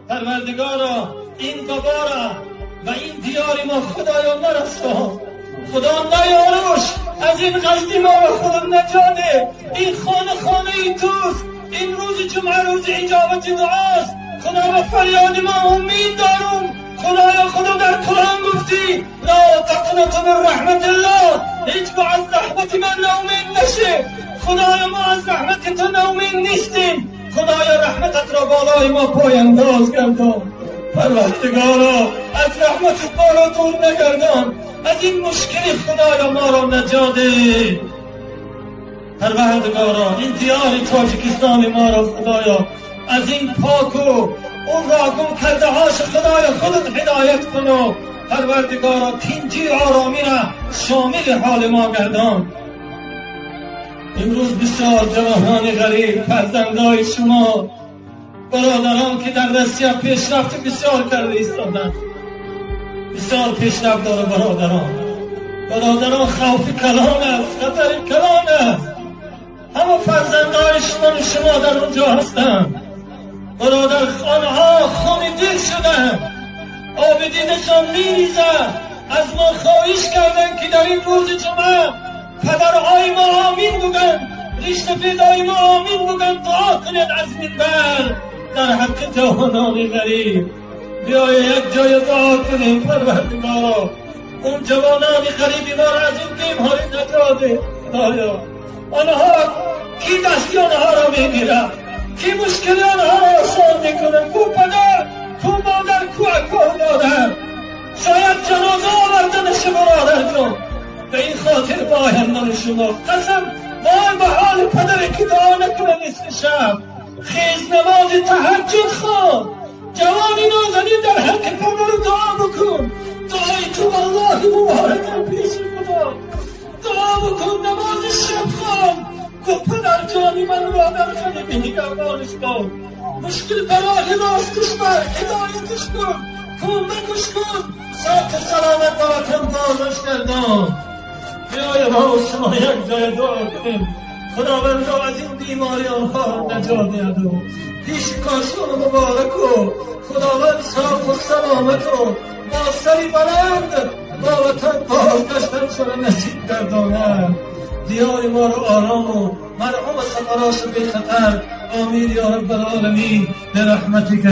Парвардигоро, ин вабора ба ин диёри мо Худоё нарасон. Худо наёруш, аз ин қасди мо худо наҷот деҳ. Ин хона хонаи туст. Ин рӯзи ҷумъа рӯзи иҷобати дуост. Худо, ба фарёди мо умед дорум. Худоё, худо, дар Қуръон гуфтӣ: لا تقنطوا من رحمة الله, ҳеҷгоҳ аз раҳмати ман ноумед наше. Худоё, мо аз раҳмати ту ноумед нестем. Худоё, раҳматат ро болои мо пойандоз гардон. Парвардигоро, аз раҳматат моро дур нагардон. Аз ин мушкили Худоё моро наҷот деҳ. Парвардигоро, ин диёри Тоҷикистони моро, Худоё, аз ин поку он роҳ гум кардаҳош, Худоё, худат ҳидоят куну, Парвардигоро, тинҷӣ оромиро шомили ҳоли мо гардон. Имрӯз бисёр ҷавонони ғариб, фарзандои шумо, бародарон, ки дар Россия пешрафти бисёр карда истоданд, бисёр пешрафт дора. Бародарон, бародарон, хавфи калон аст, хатари калон аст. Ҳама фарзандои шумо дар он ҷо ҳастанд. Бародар, онҳо хуни дил шуданд, оби дидашон меризад. Аз мо хоҳиш карданд, ки дар ин рӯзи ҷумъа падарҳои мо омин буганд, риштафедои мо омин буганд, дуо кунед аз минбар дар ҳаққи ҷавонони ғариб. Биёед, як ҷоя дуо кунем. Парвардигоро, он ҷавонони ғариби моро аз ин беморӣ наҷот деҳ. Худоё, онҳо ки дасти онҳоро мегирад, ки мушкили онҳоро осон мекунад? Ку падар, ку модар, ку акоҳ, додар? Шояд ҷаноза оварда наша, бародарҷон. Ба ин хотир бояд ман шумо, қасам, вой ба ҳоли падаре, ки дуо накунад нисфи шаб. Хез, намози таҳаҷҷуд хон. Ҷавони нозанин, дар ҳаққи падару дуо бикун. Дуои ту валлоҳи муборакам пеши Худо. Дуо бикун, намози шаб хон. Гу: «Падарҷони ман ро дар ғариби нигаҳбониш кун, мушкил ба роҳи ростиш бар, ҳидоятиш кун, кӯмакш кун, соҳу саломат ба ватан бозаш гардон». Биёед, мо шумо як ҷоя дуо кунем, Худовандо аз ин беморӣ онҳоро наҷот диҳаду пеши кошон мубораку Худованд соҳу саломату бо сари баланд ба ватан бозгаштаншона насиб гардонад, диёри моро орому марҳум сафарошу бехатар. Омин ё раббал оламин, برحمتك.